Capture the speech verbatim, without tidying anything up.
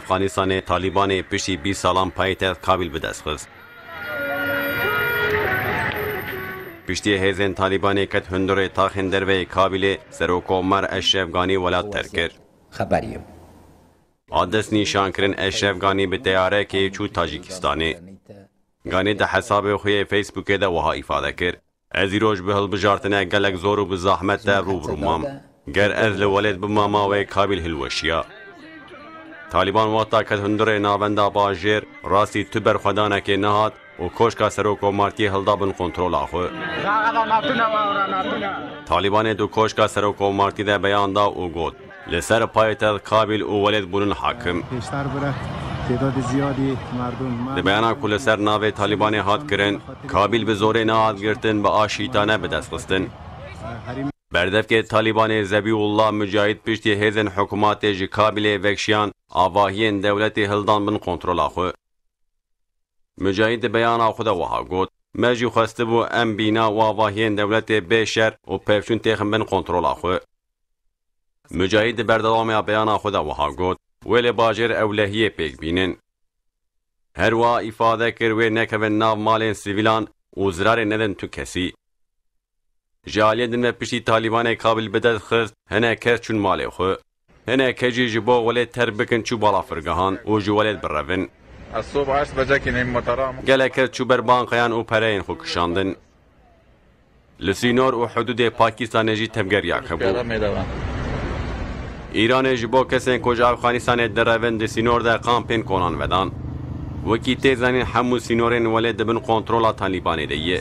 Afxanistanê Talîbanê piştî bîst salan paytexta Kabîl bi dest xist. Piştî hêzên Talîbanê ket hundirê taxên derveyê Kabîlê, Serokkomar Eşref Ganî welat terk kir. Xeberiyim. A destnîşankirin Eşref Ganî bi teyarekê çû Tacîkistanê. Ganî di hesabê xwe yê Facebookê de wiha îfade kir: Ez îroj bi hilbijartine gelek zor û bi zehmet de rû bi rû mam. Ger ez li welêt bimama wê Kabîl hilweşiya. Talîban wexta ket hundirê navenda bajêr, rastî tu berxwedanekê nehat û koşka serokkomartiyê hilda bin kontrola xwe. Talîbanê di koşka serokkomartî de beyan da û got: Li ser paytext Kabîl û welêt bûnin hakim. Pêştar bira têdadê ziyadî merdum Di beyana ku li ser navê Talîbanê hat kirin, Kabîl bi zorê nehat girtin, bi a şîtane bi dest xistin. Berdevkê Talîbanê Zebîullah Mucahîd piştî hêzên hikûmatê ji Kabîlê vekşiyan avahiyên dewletê hildan bin kontrola xwe. Mucahîd di beyana xwe de wiha got: Me jî xwestibû em bîna û avahiyên dewletê bê şer û pevçûn têxin bin kontrola xwe. Mucahîd di berdewamiya beyana xwe de wiha got: Wê li bajêr ewlehiyê pêk bînin. Her wiha îfade kir wê nekevin nav malên sivîlan û zirarê nedin tu kesî. Ji aliyên din ve piştî Talîbanê Kabîl bi dest xist, hinek kes çûn malê xwe. Hinek kes jî ji bo welêt terk bikin çû balafirgehan û ji welêt birevin. Gelek kes çû ber bankayan û pereyên xwe kişandin. Li sînor û hidûdê Pakistanê jî tevgeriyak hebû. Îranê ji bo kesên ku ji Efxanistanê direvin di sînor de kampên kolan vedan. Wekî tê zanîn hemû sînorên welêt di bin kontrola Talîbanê de ye.